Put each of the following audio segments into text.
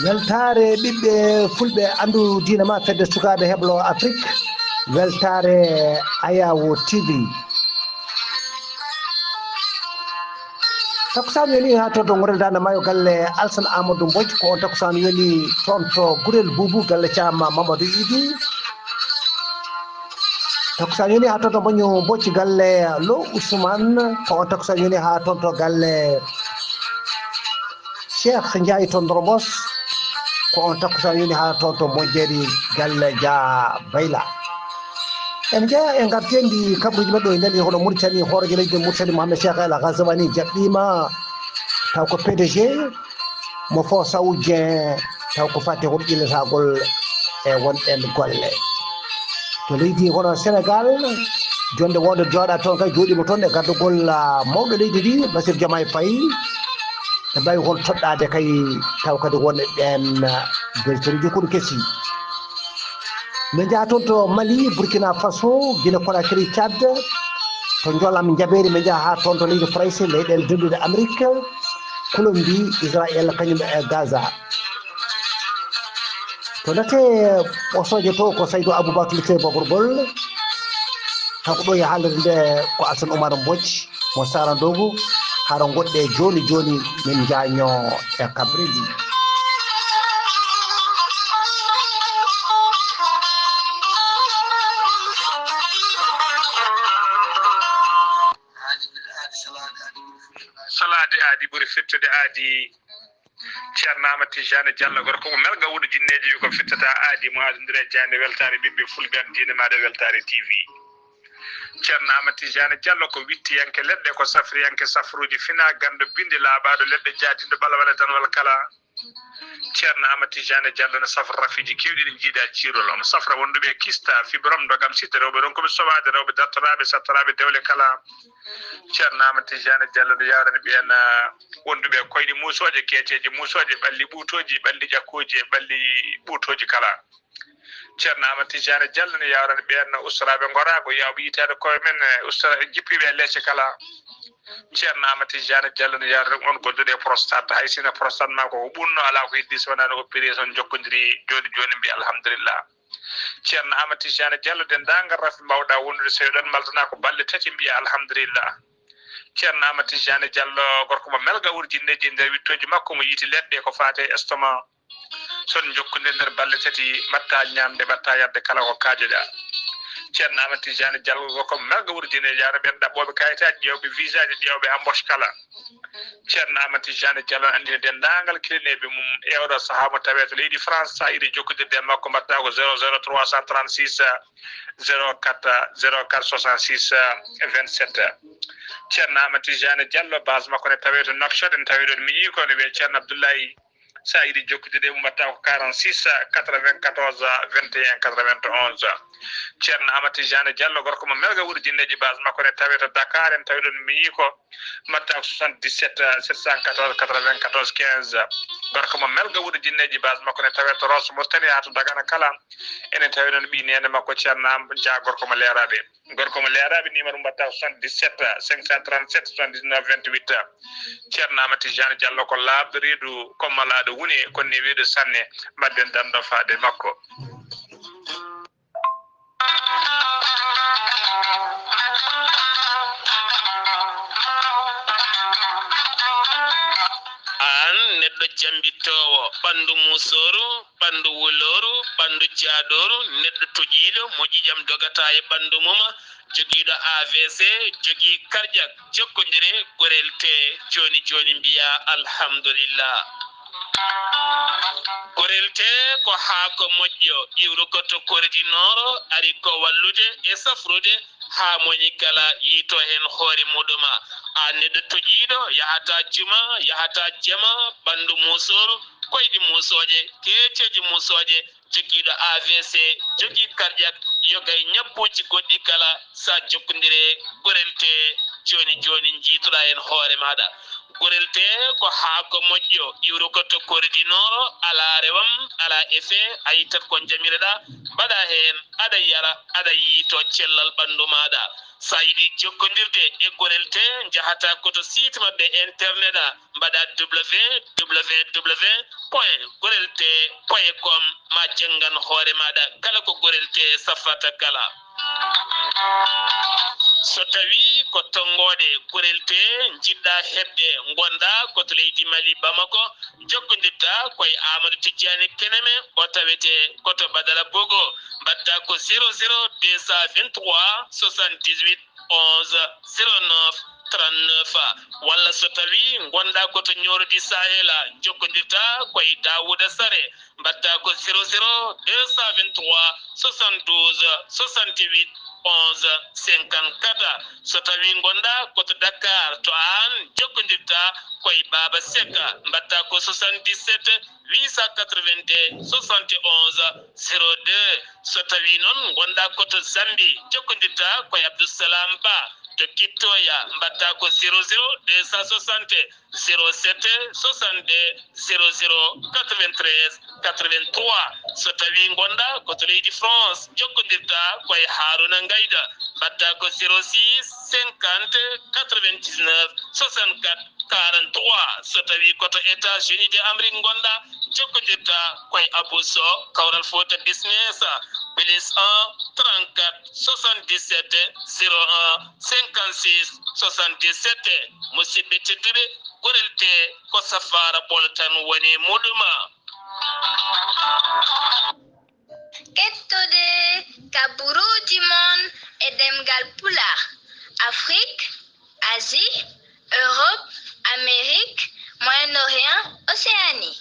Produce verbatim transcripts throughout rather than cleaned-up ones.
Weltaare ɓiɓɓe fulɓe, anndu diina ma, fedde sukaaɓe heblo Afrik. Weltaare Ayawo T V. Takkusaan yoni haa to Dongorel Daande Maayo, galle Alsan Amadou Mbodj, ko on takkusaan yoni toon to Gurel Buubu, galle Caam Mamadou Idi. Takkusaan yoni haa toon to Mboño Mbodj, galle Lo Ousmane, ko on takkusaan yoni haa toon to galle Cheikh Ndiaye to Ndormos, ko on takkusaan yoni haa toon to Mojjeri, galle Dia Bayla. En njeya e ngarteendi kabaruuji men ɗo e nder hono Mauritanie, hooreejo leydi Mauritanie Mohamed Cheikh El Ghazouani jaɓɓiima taw ko P D G mo Fo Saoudien, taw ko fati hoto ƴellitagol e wonɗen golle. To leydi hono Sénégal, jonde wonde jooɗa toon kay, jooɗiima toon e gardagol, ah, mawɗo leydi ndi, Bassirou Diomaye Faye, ɓe mbawi hol toɗɗaade kay, taw kadi wonɓe ɓeen, ah, beltoriji kono kesi. Min njaha toon to Mali, Burkina Faso, Guinée Conakry, Tchad, to Jolam Jabeeri, min njaha haa toon to leydi Farayse, leyɗeele denduɗe Amérique, Colombie, Israël, kañum e Gaza. To ndate ɓosooje to ko Saydou Aboubacar Sey Bogorbol, kanko ɗo e haalirde nde ko Alsan Oumar Mbodj mo Sarandogu, hara goɗɗe jooni jooni min njaño e kabareeji. Salaade aadi ɓuri fittude aadi. Ceerno Amadou Tijani Diallo, gorko mo Melga Wuudu Jinneeji, wi ko fittata aadi mo aadondire jaande weltaare ɓiɓɓe fulɓe am, diine maaɗa weltaare T V. Ceerno Amadou Tijani Diallo ko wittiyanke leɗɗe, ko safriyanke safruuji fina, ganndo bindi laaɓaaɗo leɗɗe, jaadinɗo ɓalwale danwal kala. Ceerno Amadou Tijani Diallo no safra rafiiji keewɗi ɗi njiiɗa ciirol, omo safra wonduɓe e kista, fibrom, ndogam, sitte, rewɓe ronkuɓe sowaade, rewɓe dartoraaɓe, sattoraaɓe dewle kala. Ceerno Amadou Tijani Diallo no yawrani ɓeen, ah, wonduɓe e koyɗe muusooje, keeceeje muusooje, ɓalli ɓuutooji, ɓalli ƴakkooji e ɓalli ɓuutooji kala. Ceerno Amadou Tijani Diallo no yawrani ɓeen ustoraaɓe ngoraago, yawɓe yitaade koye men, eh, ustora-, jippiiɓe e leece kala. Ceerno Amadou Tijani Diallo no yawrani on gonduɗo e prostate, hay sinno prostate ma ko, ko ɓunno, alaa ko heddi so wonaa no opéré, so on njokkondiri jooni jooni, mbiya alhamdulillah. Ceerno Amadou Tijani Diallo, denndaangal rafi mbawɗa wondude, so eɗon maltana ko balɗe tati, mbiya alhamdulillah. Ceerno Amadou Tijani Diallo, gorko mo Melga Wuudu Jinneeji, e nder wittooji makko mo yiiti leɗɗe ko faate estomac. So on njokkondirii nder balɗe tati, mbaɗta ñaamde, mbaɗta yarde kala ko kaajoɗa. Ceerno Amadou Tijani Diallo, gorko mo Melga Wuudu Jinneeji, yawrani ɓeen ɗaɓɓooɓe kayitaaji, ƴeewɓe visaaji, ƴeewɓe embauche kala. Ceerno Amadou Tijani Diallo anndini denndaangal kilineeɓe mum e oɗo sahaa mo tawee to leydi France, so a yiɗi jokkondirde e makko, mbaɗta ko zéro zéro trois cent trente-six, zéro quatre, zéro quatre soixante-six, vingt-sept. Ceerno Amadou Tijani Diallo, base makko ne tawee to Nouakchott, en tawii ɗoon miñi ko ne wiyee Ceerno Abdoulaye. So a yiɗi jokkude e mum, mbaɗta ko quarante-six, quatre-vingt-quatorze, vingt et un, quatre-vingt-onze. Ceerno Amadou Tijani Diallo, gorko mo Melga Wuudu Jinneeji, base makko ne tawee to Dakar, en tawii ɗoon miñi ko, mbaɗta ko soixante-dix-sept, sept cent quatorze, quatre-vingt-quatorze, quinze. Gorko mo Melga Wuudu Jinneeji, base makko ne tawee to Rosso Mauritanie haa to Dagana kala. Enen tawii noon ɓii neene makko Ceerno Am Dia, gorko mo Leeraaɓe. Gorko mo Leeraaɓe, numéro mum mbaɗta ko soixante-dix-sept, cinq cent trente-sept, soixante-dix-neuf, vingt-huit. Ceerno Amadou Tijani Diallo ko laaɓɗo reedu, ko malaaɗo wune, kono ne weeɗi sanne. Mbaɗden danndo faade makko. Aan neɗɗo jambittoowo, ɓanndu muusooru, ɓanndu wulooru, ɓanndu jaaɗooru, neɗɗo toƴiiɗo mo ƴiiƴam dogataa e ɓanndu mum, jogiiɗo A V C, jogii karƴak, jokkondire, gorel tee jooni jooni mbiyaa alhamdulillah. Gorel tee ko haako moƴƴo, iwru ko to Kore du Nord, ari ko wallude e safrude haa moñi kala yiito heen hoore muɗum. Aan neɗɗo toƴiiɗo, yahataa juma, yahataa jama, ɓanndu muusooru, koyɗi muusooje, keeceeji muusooje, jogiiɗo A V C, jogii karƴak, yoga e ñabbuuji goɗɗi kala, so a jokkondire gorel tee jooni jooni njiitoɗaa heen hoore maaɗa. Gorel tee ko haako moƴƴo, iwru ko to Kore du Nord, alaa rewam, alaa effet, a ittat ko njamiroɗaa, mbaɗaa heen, aɗa yara, aɗa yiito cellal ɓanndu maaɗa. So a yiɗi jokkondirde e Gorel Tee, njahataa ko to site maɓɓe internet, mbaɗaa www point gorel tee point com, ma janngan hoore maaɗa kala ko Gorel Tee safrata kala. So tawii ko tonngooɗe Gorel Tee njiɗ-ɗaa heɓde, ngondaa ko to leydi Mali, Bamako, jokkondirtaa ko e Amadou Tidiani Keneme, o tawetee ko to Badara Bogo. Mbaɗtaa ko zéro zéro deux cent vingt-trois soixante-dix-huit onze zéro neuf trente-neuf, walla so tawii ngonɗaa ko to Nioro du Sahel, jokkondirtaa ko e Daouda Sare, mbaɗtaa ko zéro zéro deux cent vingt-trois soixante-douze soixante-huit onze cinquante-quatre. So tawii ngonɗaa ko to Dakar, to Hann, jokkondirtaa ko e Baaba Seck, mbaɗtaa ko soixante-dix-sept huit cent quatre-vingt-deux soixante et onze zéro deux. So tawii noon ngonɗaa ko to Zambie, jokkondirtaa ko e Abdou Salam Ba to Kittoya, mbaɗtaa ko zéro zéro deux cent soixante zéro sept soixante-deux zéro zéro quatre-vingt-treize quatre-vingt-trois. So tawii ngonɗaa ko to leydi France, jokkondirtaa ko e Harouna Ngaïda, mbaɗtaa ko zéro six cinquante quatre-vingt-dix-neuf soixante-quatre quarante-trois. So tawii ko to États-Unis de Amérique ngonɗaa, jokkondirtaa ko e Abou Sow, Kawral Fouta Business, plus un trente-quatre soixante-dix-sept zéro un cinquante-six soixante-dix-sept. Musidɓe tedduɓe, Gorel Tee ko safaara ɓolo tan woni muɗum. Kettode kaburuuji mon e ɗemngal Pulaar, Afrik, Asie, Europe, Amérique, Moyen-Orient, Océanie.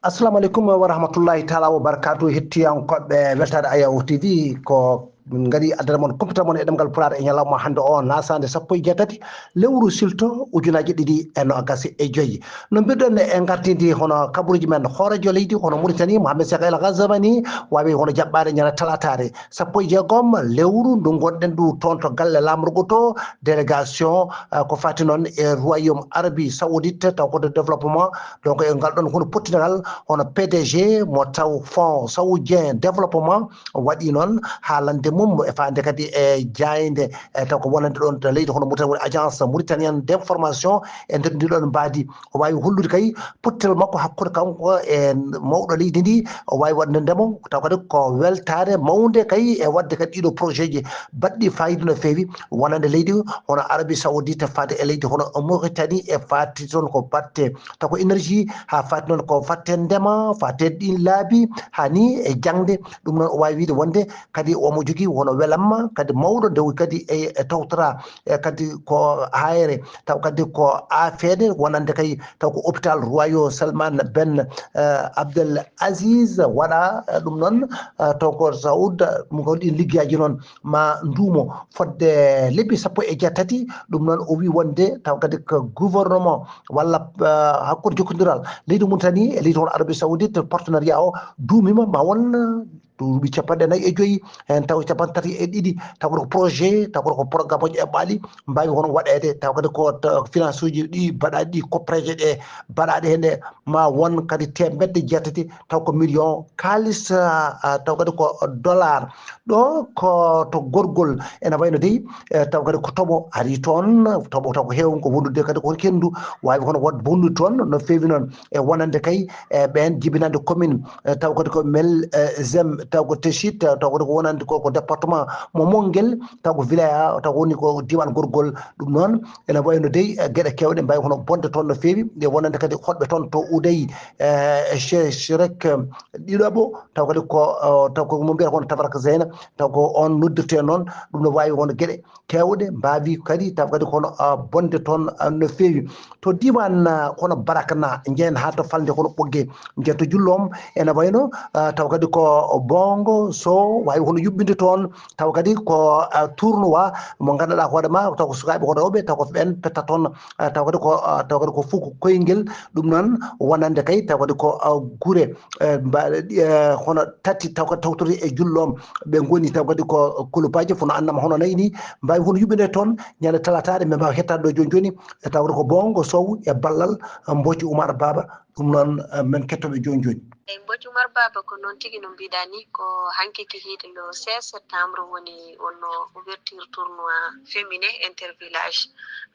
Assalamu aleykum wa rahmatullahi taala wa barakatuh. Hettiyankoɓe weltaade Ayaw T V, ko min ngari addere mon kumpital mon e ɗemngal Pulaar e ñalawma hannde o, nasaande sappo e jeetati lewru silto ujunaaji ɗiɗi e noogas e joyi. No mbiɗon, e ngartidi hono kabaruuji men, hooreejo leydi hono Mauritanie, Mohamed Cheikh El Ghazouani, waawi hono jaɓɓaade ñande talataare sappo e jeegom lewru ndu ngonɗen ndu toon to galle laamorgo to, délégation, eh, ko fati noon e Royaume Arabie Saoudite, taw ko de développement. Donc e ngal ɗon hono pottingal, hono P D G mo taw Fonds Saoudien Développement waɗi noon haalande mum e faande kadi e jaaynde, e taw ko wonande ɗon leydi hono Mauritanie, woni Agence Mauritanienne d'Information, e nder ndi ɗon mbaadi. O waawi hollude kay pottital makko hakkunde kanko e mawɗo leydi ndi, o waawi waɗde ndemo, taw kadi ko weltaare mawnde kay e waɗde kadi ɗiɗo projet ji baɗɗi fayida no feewi, wonande leydi hono Arabie Saoudite, faade e leydi hono Mauritanie, e faati toon ko batte taw ko énergie, haa faati noon ko fatte ndema, faate ɗin laabi, haa ni e jaŋde. Ɗum noon o waawi wiide wonde kadi omo jogii, wono welamma kadi mawɗo nde kadi e, e tawtora, e kadi ko hayre, taw kadi ko afeede wonande kay taw ko hôpital Royal Salman Ben, eh, Abdel Aziz waɗa, eh, ɗum noon, eh, taw ko Saoud, mo ko ɗin liggeyaaji noon ma nduumo fodde lebbi sappo e jeetati. Ɗum noon o wi wonde taw kadi ko gouvernement walla, eh, hakkunde jokkondiral leydi Mauritanie e leydi hono Arabie Saoudite, partenariat o duumima ma won duuɓi capanɗe nayi e joyi, heen taw capanɗe tati e ɗiɗi, taw kadi ko projet, taw kadi ko programme uji eɓɓaaɗi mbaawi hono waɗeede, taw kadi ko finance uji ɗi mbaɗaaɗi ɗi, koppereeje ɗe mbaɗaaɗe heen ɗe ma won kadi teemedde jeetati, taw ko million kaalis, ah, ah, taw kadi ko dollar. Ɗo ko to gorgol ena wayno dey, eh, taw kadi ko toɓo ari toon, toɓo taw ko heewngo wondude kadi ko henndu, waawi kono waɗ bonnude toon no feewi noon e wonande kay, eh, ɓeen jibinande commune, eh, taw kadi ko Mel, eh, Zem, taw ko Techit, taw kadi ko wonande ko, ko département mo Mongel, taw ko wilaya, taw woni ko diiwaan gorgol. Ɗum noon ene wayno dey, eh, geɗe keewɗe mbaawi kono bonde toon no feewi, nde wonande kadi hoɗɓe toon to Uday, eh, Che-, Cherek, eh, ɗiɗaɓo, taw kadi ko, eh, taw ko mo mbiyata kono Tabarak Zeyna, taw ko on noddirte noon, ɗum no waawi won geɗe keewɗe mbaawi kadi taw kadi kono, ah, bonde toon, ah, no feewi. To diiwaan, ah, kono Barakna, njehen haa to falnde kono Ɓoggee, njehen to Julloom, ene wayno, ah, taw kadi ko Bongo Sow waawi kono yuɓɓinde toon, taw kadi ko, ah, tournoi mo ngannduɗaa hoore ma, taw ko sukaaɓe ko rewɓe, taw ko ɓeen petta toon, ah, taw kadi ko, ah, taw kadi ko fof ko koyngel, ɗum noon wonande kay, taw kadi ko, ah, gure, eh, mbaɗe, eh, hono tati taw kadi tawtori e Julloom, ɓe ngoni taw kadi ko Kulubaji, fof no annama hono nayi ni, mbaawi hono yuɓɓinde toon ñande talataare, ɓe mbaawa hettaade ɗo jooni jooni, e taw kadi ko Bongo Sow e ballal, eh, Mbooci Umar Baaba, ɗum noon, eh, men kettoɓe jooni jooni. Eyi, Mbodj Oumar Baba, ko noon tigi no mbiɗa ni, ko hanki kikiiɗe le seize septembre woni wonno ouverture tournoi féminin intervillage,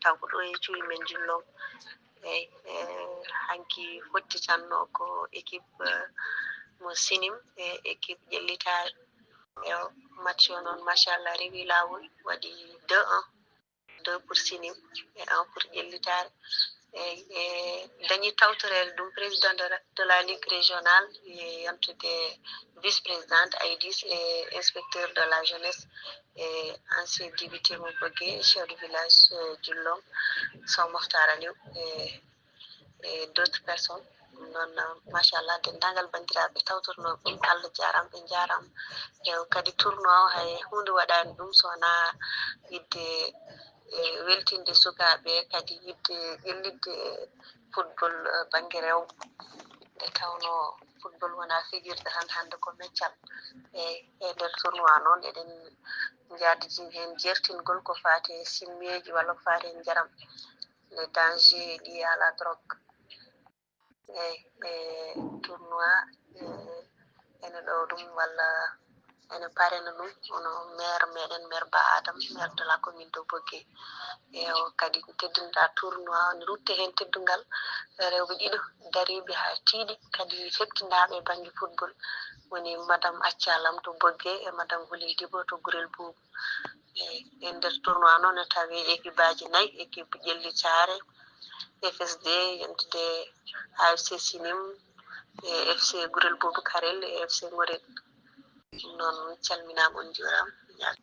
taw ko ɗo e cuuɗi men Jullom. Eyi, e, hanki fottitanno ko équipe, eh, mo Sinim e équipe ƴellitaare. E match o noon, machallah, rewi laawol, waɗi deux un, deux pour Sinim e un pour ƴellitaare. E, e dañi tawtoreede ɗum président de la, de la ligue régionale, e yantude vice-présidente Aïdis e inspecteur de la jeunesse e ancien député mo Bogué, chef de village, eh, Jullom, Sow Mokhtar Aliou e, e d'autres personnes. Ɗum noon, machallah, denndaangal banndiraaɓe tawtornooɓe ɗum, Allah jaaraama, ɓe njaaraama. E kadi tournoi o hay huunde waɗaani ɗum so wonaa yiɗde, e, weltinde sukaaɓe, kadi yiɗde ƴellitde football, eh, bannge rewɓe. Nde tawnoo football wonaa fijirde hannde hannde, ko meccal. E, e nder tournoi noon eɗen njaadiji heen jeertingol ko faati e simmeeji walla ko faati e njaram, les dangers liés à la drogue. E, e tournoi, e, ene ɗo ɗum walla ene parena ɗum, hono maire meɗen, maire Ba Adama, maire de la commune de Bogué. E o kadi teddinɗa tournoi o, ne rutte heen teddungal rewɓe ɗiɗo dariiɓe haa tiiɗi, kadi fettinaaɓe e bannge football, woni madame Acca Lam to Bogué e madame Houley Dibo to Gurel Boubou. E, e nder tournoi noon ne tawi équipe aji nayi, équipe ƴellitaare, F S D, yentude A F C Sinim, e F C Gurel Boubou Karel, e F C Ngorel. Ɗum noon, calminaama, on njuuraama.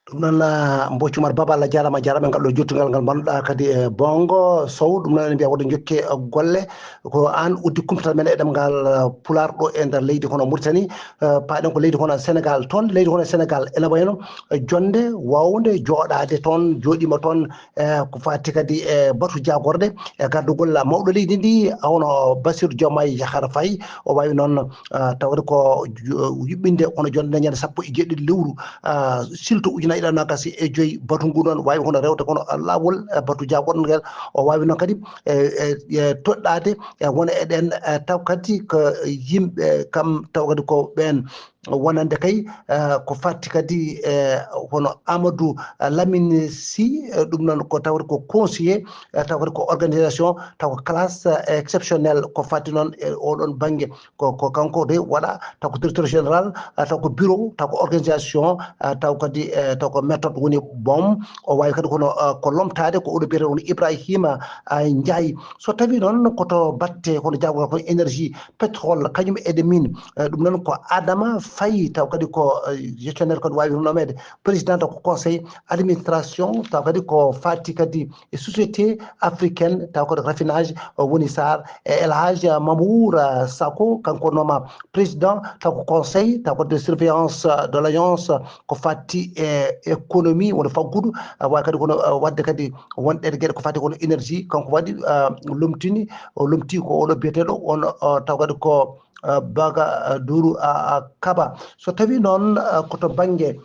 Ɗum noon, ah, Mbodj Oumar Baba, Allah jaaraama, jaaraama e ngal ɗo jottungal ngal mbaɗnoɗaa kadi e Bongo Sow. Ɗum noon, en mbiya woɗɗo jokke, eh, golle. Ko aan uddi kumpital men e ɗemngal, eh, Pulaar ɗo e nder leydi hono Mauritanie. Eh, paaɗen ko leydi hono Sénégal. Toon leydi hono Sénégal ene wayno, eh, jonnde waawnde jooɗaade toon, jooɗiima toon, eh, ko faati kadi e batu jaagorɗe, e gardugol mawɗo leydi ndi, hono Bassirou Diomaye Diakhar Faye. O waawi noon, ah, tawde ko ju-, yuɓɓinde hono jonnde ñande sappo e jeeɗiɗi lewru, ah, silto ujunaaji ɗiɗi e noogaas e joy. Batu ngu noon waawi hono rewde kono laawol, eh, batu jaagorɗe ngal. O waawi noon kadi, e, e, e toɗɗaade, e wona e ɗeen, eh, taw kadi ko yimɓe kam, taw kadi ko ɓeen wonande kay, eh, ko fatti kadi, eh, hono Amadou, eh, Lamine Sy, eh, ɗum noon ko tawde ko conseiller, eh, taw kadi ko organisation, taw ko classe, eh, exceptionnelle, ko fatti noon e oɗon bannge. Ko, ko kanko de waɗa, taw ko directeur général, eh, taw ko bureau, taw ko organisation, eh, taw kadi, eh, taw ko méthode woni boom. O waawi kadi kono, eh, ko lomtaade ko oɗo biyetee woni Ibrahima, eh, Ndiaye. So tawi noon ko to batte kono jaagorgal kono énergie, pétrole, kañum e ɗe mine. Eh, ɗum noon ko Adama Faye, taw kadi ko, eh, gestionnaire kadi waawi nomeede président ko conseil administration, taw kadi ko fati kadi e société africaine, taw kadi raffinage, eh, woni Sar, e El Hadj Mamour, eh, Sako, kanko noma président, taw ko conseil, taw kadi de surveillance, eh, de l'agence, ko fati e économie, woni faggudu, eh, waawi kadi kono, eh, waɗde kadi won ɗeɗe geɗe ko fati kono énergie, kanko waɗi, eh, lomtini, o lomti ko oɗo biyeteeɗo on, eh, taw kadi ko, eh, Baga, eh, Duru, a, a, Kaba. So tawi noon, eh, ko to bannge,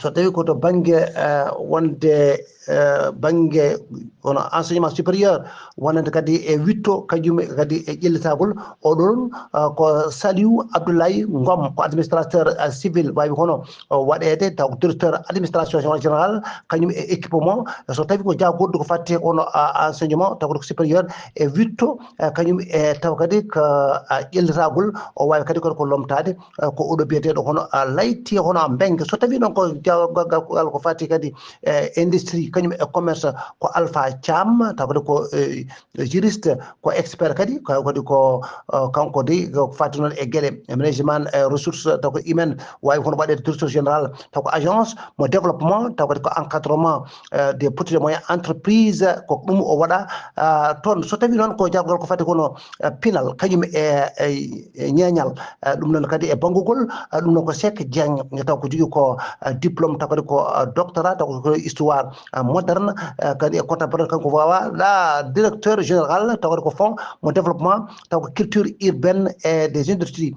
so tawi ko to bannge, eh, wonde, eh, bannge hono enseignement supérieur, wonande kadi e witto, kañum kadi e ƴellitagol, oɗon, eh, ko Saliou Abdoulaye Ngom, ko administrateur, eh, civil, waawi hono, eh, waɗeede, taw ko directeur administration générale, kañum e équipement. So tawi ko jaagordu ko fatti hono, ah, enseignement, taw ko supérieur e witto, eh, kañum e taw kadi ko, ah, ƴellitagol, o waawi kadi kono ko lomtaade, eh, ko oɗo biyeteeɗo hono, ah, Layti hono Mbengue. So tawi noon ko jaagorgal ko fatti kadi, eh, industrie, kañum e commerce, ko Alpha Thiam, taw kadi ko, eh, juriste, ko expert kadi, ko kadi ko, eh, kanko de ko fati noon e geɗe management, eh, ressources, taw ko humaine, waawi kono waɗeede directeur général, taw ko agence mo développement, taw kadi ko encadrement, eh, des petites et moyennes entreprises, ko ɗum o waɗa, ah, toon. So tawi noon ko jaagorgal ko fati kono, eh, pinal, kañum e, e, e ñeeñal, eh, ɗum noon kadi e banngugol, eh, ɗum noon ko Seck Dieng, taw ko jogii ko, eh, diplôme taw kadi ko doctorat taw ko histoire moderne, kadi e contemporain. Kanko wawa la directeur général taw kadi ko fonds mo développement taw ko culture urbaine et des industries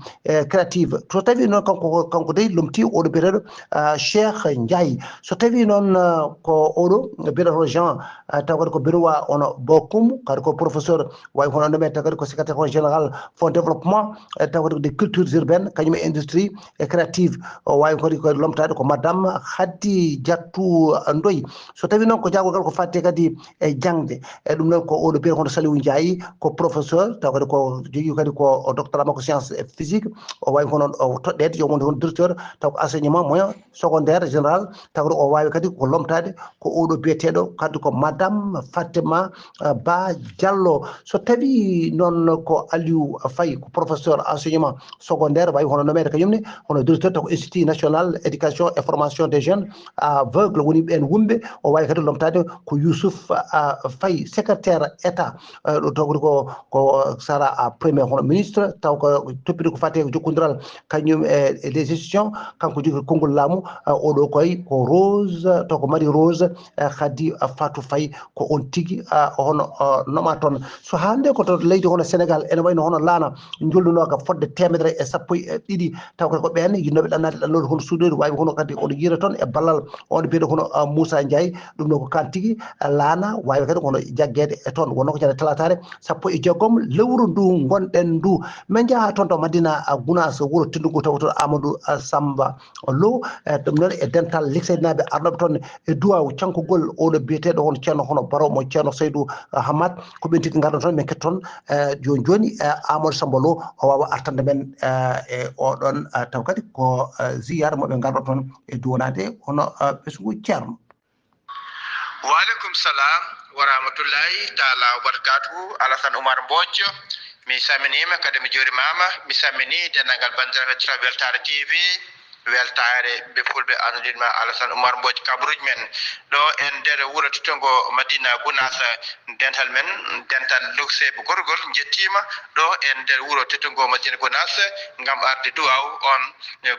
créatives. So tawi noon kanko kanko dey lomti oɗo biyeteɗo Cheikh Ndiaye. So tawi noon ko oɗo biyeteɗo Jean taw kadi ko Birwa ono Bokum, kadi ko professeur, wawi kono nommé taw kadi ko secrétaire général fonds développement taw kadi ko des cultures urbaines kañum e industrie et créative. O wawi kadi ko lomtade ko madame Khady Diattou Ndoye. So tawi noon ko jaagorgal ko fatti kadi e jangde, e ɗum noon ko oɗo biyata kono Saliou Ndiaye, ko professeur taw kadi ko jogui kadi ko doctorat makko science physique. O wawi kono o toɗɗede joom wonde kono directeur taw ko enseignement moyen secondaire général taw kadi o wawi kadi ko lomtade ko oɗo biyeteɗo kadi ko madame Fatima Ba Diallo. So tawi noon ko Aliou Faye ko professeur enseignement secondaire wawi hono nommé kañum ne hono directeur taw ko institut national éducation et formation des jeunes aveugle woni ɓen wumɓe. O wawi kadi lomtade ko Youssouf Faye secrétaire état ɗo tawde ko ko sara premier hono ministre taw ko toppiti ko fate ko jokkodiral kañum e les institutions. Kanko jogi konngol laamu oɗo koy ko Rose taw ko Marie Rose Khady Fatou Faye ko on tigi hono noma toon. So hande ko to leydi hono Sénégal ene wayno hono laana jollunoka fodde temedere e sappo e ɗiɗi taw kadi ko ɓen yinnoɓe ɗannade ɗannoɗo hono suudoyde wawi hono kadi oɗo yiira toon e ballal on biyeɗo hono Moussa Ndiaye. Ɗum ɗo ko kan tigi laana wawi kadi kono jaggede e toon wonno ko ñande talatare sappo e jeegom lewru ndu gonɗen ndu. Min jaaha toon to Madina Gounass wuro teddugu taw toon Amadou Samba Lo. Ɗum noon e dental likseynaɓe arnoɓe toon e duwaw cankugol oɗo biyeteɗo hono ceerno hono baro mo ceerno Seydou Hammat. Ko ɓen tigi ngarɗon toon min ketton joni joni Amadou Samba Lo o wawa artande men e oɗon taw kadi ko ziyara moɓe ngarɗo toon e duwanade hono ɓesngu ceerno. Waaleykum salam wa rahmatullahi taala wa barakatuhu. Alassane Oumar Mbodj, mi salminiima kadi mi juurimaama. Mi salmini denndaangal banndiraaɓe heɗotooɓe Weltaare T V. Weltaare ɓe fulɓe anndude ma Alassane Oumar Mbodj kabaruuji men ɗo e nder wuro teddugo Madina Gounass. Dental men, dental Luxeebe gorgol njettiima ɗo e nder wuro teddugo Madina Gounass ngam arde duwaaw on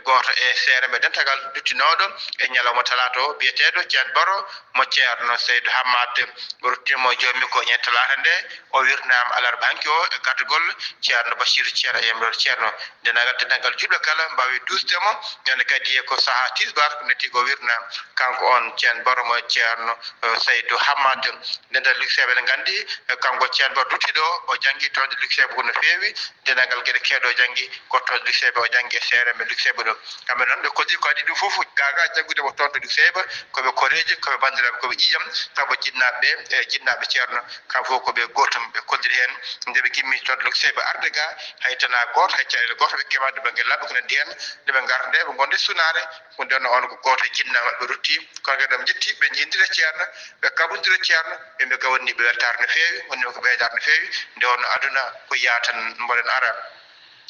gooto e seereeɓe dental ngal duttinooɗo e ñalawma talaata o biyeteeɗo Ceerno Baro mo Ceerno Seydou Hammat. Ruttiima mo joomi ko ñande talaata nde o wirnaama alarba hanki o e gardagol Ceerno Bachir Ceerno Yemlor Ceerno. Denndaangal denndaangal julɓe kala mbaawi duusde mo ñande kadi e ko saha tisbar ko natti ko wirnaama kanko on Ceerno Baro mo Ceerno Seydou Hammat. Dental Luxeebe ne nganndi kanko Ceerno Baro duttiiɗo o janngi toon Luxeebe ko no feewi. Denndaangal geɗe keeɗo janngi ko to Luxeebe o janngi e seereeɓe Luxeebe ɗo. Kamɓe noon ɓe kolliri ko adii ɗum fof gaagaa janngude mo toon to Luxeebe. Ko ɓe koreeji, ko ɓe banndiraaɓe, ko ɓe ƴiiƴam, sabu jinnaaɓe ɓe e jinnaaɓe Ceerno kam fof ko ɓe gootum. Ɓe kolliri heen nde ɓe ngimmi toon Luxeebe arde ga hay tanaa gooto, hay caɗeele gooto ɓe keɓaani to bannge laaɓi ko nanndi heen. Nde ɓe ngarta nde ɓe ngonde sunaare. Ko nden on ko gooto e jinnaaɓe maɓɓe rutti kono kadi ɓe njetti ɓe njiidira Ceerno, ɓe kabrondira Ceerno, ɓe mbi gawanndiiɓe weltaare no feewi, wonndiiɓe ko ɓeydaare no feewi. Nde wonno aduna ko yaha tan mboɗon ara.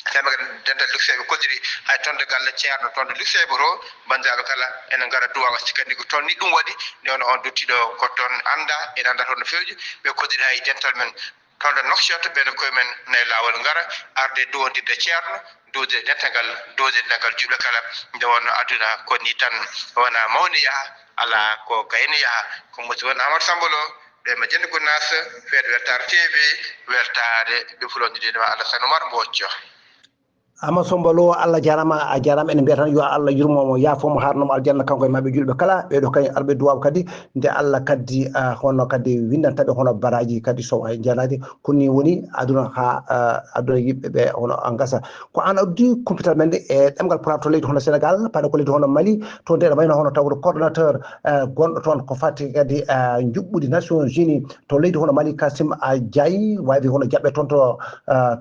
Kamɓe kadi dental Luxeebe kolliri hay toon to galle Ceerno toon to Luxeebe to banndiraaɓe kala ene ngara duwaawa sikkandi ko toon ni ɗum waɗi. Nde wonno on duttiiɗo ko toon anndaa ene anndaa toon no feewji. Ɓe kolliri hay dental men toon to Nouakchott ɓeen koye men nayi laawol ngara arde duwondirde Ceerno. Duude dental ngal duude dental julɓe kala. Nde wonno aduna ko ni tan wona mawni yaha alaa ko gayni yaha. Ko musidɗo mon Amadou Samba Lo ɗo e Madina Gounass feet Weltaare T V. Weltaare ɓe fulondiɗen ma Alassane Oumar Mbodj. Amadou Samba Lo Allah jarama a jarama ene mbiya tan yo Allah yurmomo yafomo harnomo aljanna kanko e maɓe julɓe kala ɓeɗo kañum arɓe duwaw kadi nde Allah kaddi hono kadi windantaɓe hono baraji kadi sowa e janade. Ko ni woni aduna ha aduna yimɓe ɓe hono gasa. Ko an addi kumpital men e ɗemgal pulaar to leydi hono Sénégal paɗa ko leydi hono Mali to nde wayno hono tawde coordonnateur gonɗo toon ko fati kadi juɓɓudi Nations Unies to leydi hono Mali Kassim Diaye wayde hono jaɓɓe toon to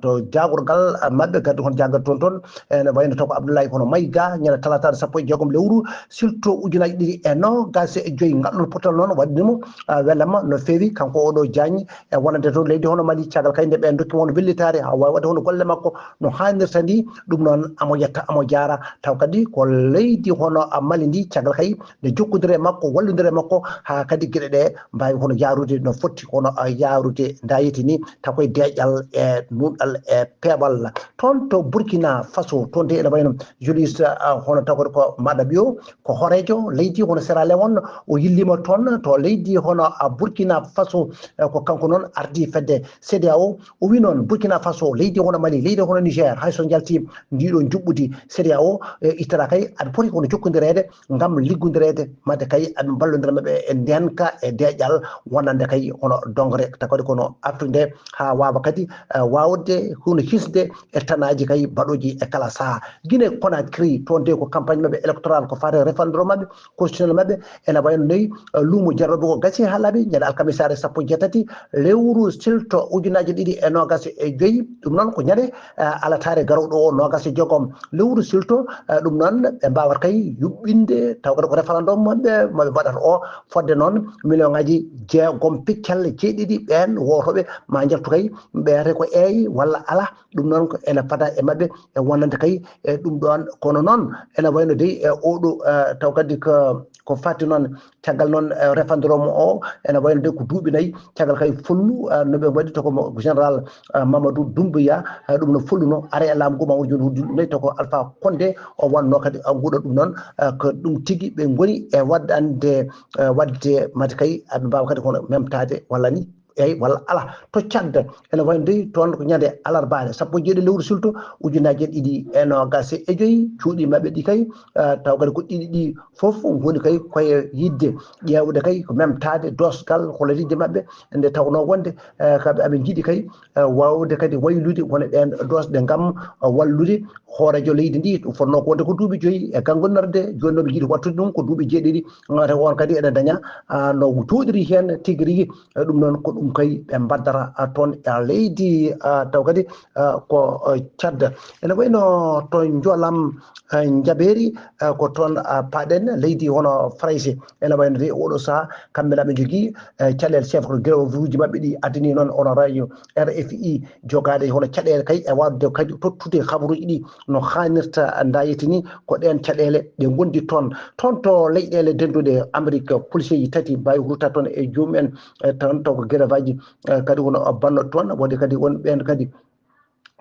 to jagorgal maɓɓe gaddi hono jaggal toon toon ene wayno taw ko Abdoulaye hono Maïga ñande talataare sappo e jeegom lewru silto ujunaji ɗiɗi e nogas e joyi. Ngal ɗon potal noon waɗnimo welama no feewi kanko oɗo Diagne e wonande toon leydi hono Mali caggal kay nde ɓen dokkimo hono wellitaare ha wawi waɗde hono golle makko no hannirta ni. Ɗum noon amo yetta amo jaara taw kadi ko leydi hono Mali ndi caggal kay nde jokkodire makko wallodire makko ha kadi gueɗe ɗe mbawi hono yarude no fotti hono yarude dayiti ni taw koye deƴƴal e nuɗal e peewal. Toon to Burkina Burkina Faso, toon de ene wayno Julius, ah, hono tawgata ko Maɗaɓi o, ko hooreejo leydi hono Sierra Leone, o yilliima toon to leydi hono, ah, Burkina Faso, eh, ko kanko noon ardii fedde CEDEAO. O wi noon Burkina Faso, leydi hono Mali, leydi hono Niger, hay so njalti ndiɗo njuɓɓudi CEDEAO, eh, ittata kay aɓe poti kono jokkondireede ngam liggondireede, mate kay aɓe mballondira maɓɓe e ndeenka e deeƴal wonande kay hono dongre, tawa kadi kono Afrique nde haa waawa kadi, eh, waawde hono hisde e tanaaji kay baɗooji e kala sahaa. Guinée Conakry, toon de ko campagne maɓɓe électorale, ko faati e référendum maɓɓe, constitutionnel maɓɓe, ene wayno noyi, eh, luumo jarooɓe ko gasi haa laaɓi, ñande alkamisaare sappo e jeetati lewru silto ujunaaji ɗiɗi e noogas e joyi. Ɗum noon ko ñande, eh, alataare garoowo o noogas e jeegom lewru silto, eh, ɗum noon ɓe mbaawata kay yuɓɓinde, tawa kadi ko référendum maɓɓe, maɓe mbaɗata o, fodde noon million ŋaaji jeegom piccal jeeɗiɗi ɓeen wootooɓe ma njaltu kay, ɓeyata ko eey walla alaa. Ɗum noon ko ene fada e maɓɓe e wonande kay e ɗum ɗoon. Kono noon ene wayno dey e oɗo, eh, taw kadi ko, ko fati noon caggal noon, eh, référendum o, ene wayno dey ko duuɓi nayi caggal kay follu, eh, no ɓe mbaɗi to ko mo général, eh, Mamadou Doumbouya, eh, ɗum no folluno are e laamu ngu ma won jooni duuɓi nayi to ko Alpha Condé o wonno kadi, eh, nguɗo ɗum noon, eh, ko ɗum tigi ɓe ngoni e waɗande, eh, waɗde mate kay aɓe mbaawa kadi kono memtaade walla ni. Eyi, walla alaa. To Tchad, ene wayi dey toon ko ñande alarbaare sappo e jeeɗi lewru silto ujunaaji ɗiɗi e noogas e joyi, cuuɗi maɓɓe ɗi kay, eh, taw kadi ko ɗiɗi ɗi fof ngoni kay koye yiɗde ƴeewde kay ko memtaade doosgal hollitde maɓɓe nde tawnoo wonde, eh, kamɓe aɓe njiɗi kay, eh, waawde kadi waylude wone ɗeen doosɗe ngam, eh, wallude hooreejo leydi ndi. Ɗum fotnoo ko wonde ko duuɓi joyi e ganngonorde, jooni noon ɓe njiɗi waɗtude ɗum ko duuɓi jeeɗiɗi, eh, taw on kadi ene daña, ah, no jooɗiri heen tigi rigi. Eh, ɗum noon ko ɗum kay ɓe mbaddata, ah, toon e leydi, ah, taw kadi, ah, ko, eh, Tchad. Ene wayno to Njolam, eh, Njabeeri, eh, ko toon, ah, paaɗen leydi hono Farayse. Ene wayno de oɗo sahaa kamɓe na ɓe njogii, eh, caɗeele chef ko grève uji maɓɓe ɗi addani noon onon radio R F I jogaade hono caɗeele kay e waɗde kadi tottude habaruuji ɗi no haanirta ndayetini ko ɗeen caɗeele ɗe ngondi toon. Toon to leyɗeele dennduɗe Amérique, policier ji tati mbaawi ruttaade toon e joomum en, eh, toon taw ko grève aji, eh, kadi wono banno toon, waɗi kadi won ɓeen kadi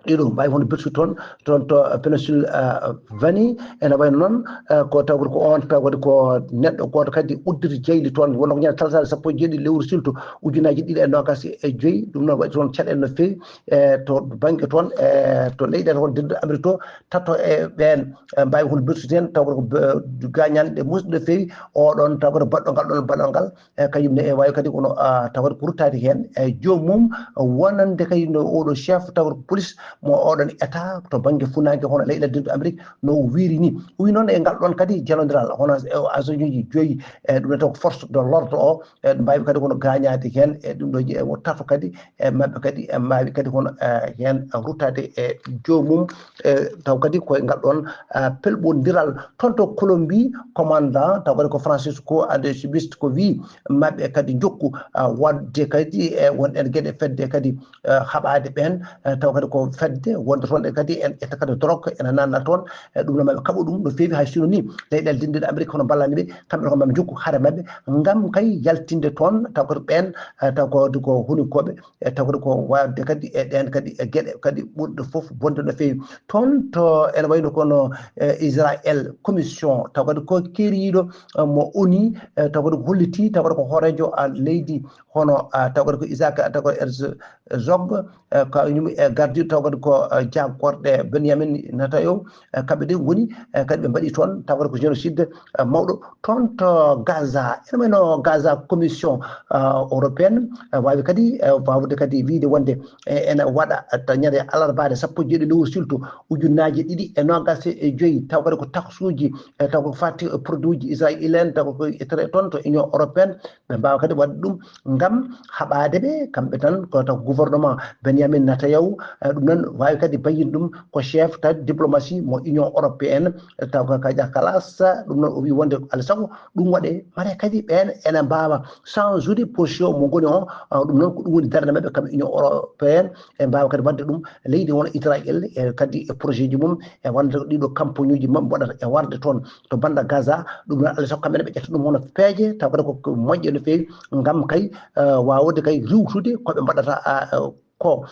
ɗiɗo mbaawi wonde bersu toon, toon to, eh, Pennsylvanie. Ene wayno noon, eh, ko taw ko on taw waɗi ko neɗɗo gooto kadi udditi jeyli toon, wonno ko ñande talaata sappo e jeeɗiɗi lewru silto ujunaaji ɗiɗi e noogas e joyi. Ɗum noon waɗi toon caɗeele no feewi, eh, to bannge toon, eh, to leyɗeele toon dennduɗe Amérique to, tato e ɓeen, eh, mbaawi wonde bersu heen, taw ko be-, gaañanɗe muusɗe no feewi, oɗon taw ko baɗɗo ngal ɗoon baɗal ngal, e kañum ne e waawi kadi kono, ah, tawata ko ruttaade heen e joomum, wonande kadi no oɗo chef tawata ko police mo oɗon état to bannge funaange hono leyɗe dennduɗe Amérique no wiiri ni. O wi noon e ngal ɗoon kadi jallondiral hono e o agent uji joyi, e ɗum ne taw ko force de l'ordre o, e ɗum mbaawi kadi kono gaañaade heen e ɗum ɗo je-, e o tato kadi e maɓɓe kadi e mbaawi kadi kono, e heen ruttaade e joomum, e taw kadi koye ngal ɗoon, e pelɓondiral. Toon to Colombie, commandant taw kadi ko Francisco Adesubist ko wi maɓɓe kadi njokku, ah, waɗde kadi e won ɗeen geɗe fedde kadi, ah, haɓaade ɓeen, ah, taw kadi ko fedde wonde toon ɗe kadi en ƴetta kadi drogue ene nanna toon, e ɗum no maɓe kaɓa ɗum no feewi hay sino ni leyɗeele dennduɗe Amérique hono mballani ɓe kamɓe ko maɓe njokku hare maɓɓe ngam kay yaltinde toon taw kadi ɓeen, ah, taw kadi ko hunukoɓe e taw kadi ko waɗde kadi e ɗeen kadi e geɗe kadi ɓurɗe fof bonde no feewi. Toon to ene wayno kono, e Israël commission taw kadi ko keeriiɗo, e mo O N U, e taw kadi ko holliti taw kadi ko hooreejo, a, leydi hono, a, taw kadi ko Isaac, a, taw kadi Herz-, Herzog, e kañum e gardiiɗo taw kadi ko, e, jagorɗe Benjamin Netanyahu, e kamɓe de ngoni, e kadi ɓe mbaɗi toon taw kadi ko génocide, e mawɗo. Toon to Gaza, ene wayno Gaza commission, ah, européenne, ah, waawi kadi, eh, waawde kadi wiyde wonde, eh, ene waɗa, eh, to ñande alarbaare sappo e jeeɗi lewru silto ujunnaji ɗiɗi e noogas e joyi, taw kadi ko taxuji, eh, taw ko fati e produit ji israélienne, taw ko itore toon to Union européenne, ɓe mbaawa kadi waɗde ɗum ngam haɓaade ɓe, kamɓe tan ko taw gouvernement Benjamin Netanyahu, eh, ɗum noon waawi kadi bayyinde ɗum ko chef taw diplomatie mo Union européenne, taw ko kaja kalas, ɗum noon o wi wonde alaa sago ɗum waɗe, mate kadi ɓeen ene mbaawa change ude position mo ngoni o, ah, ɗum noon ko ɗum woni darnde maɓɓe kamɓe Union européenne, e mbaawa kadi waɗde ɗum leydi won Israël, e kadi e projet ji mum, e wonde ɗiɗo campagne uji maɓɓe mbaɗata e warde toon to bannda Gaza, ɗum noon alaa sago kamɓe ne ɓe ƴetta ɗum hono peeje, taw kadi ko, ko moƴƴe no feewi ngam kay, ah, waawde kay riwtude ko ɓe mbaɗata, ah, ko.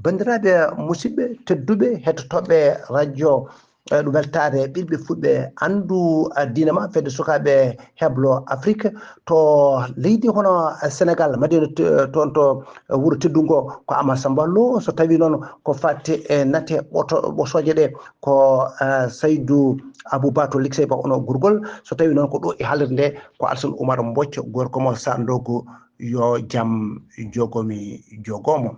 Banndiraaɓe musidɓe tedduɓe hettotooɓe radio, eh, ɗum weltaare ɓiɓɓe fulɓe anndu, eh, diina ma fedde sukaaɓe heblo Afrique to leydi hono, eh, Sénégal, Madina, eh, toon to, eh, wuro teddungo ko Ama Samba Lo. So tawi noon ko fate e nate ɓoto-, ɓosooje ɗe ko, eh, Saydou Abou Ba to Liksey ba ono gurgol. So tawi noon ko ɗo e haalirde nde ko Alsan Oumar Mbocc, gorko mo Sandogo, yo jam jogomi jogomo.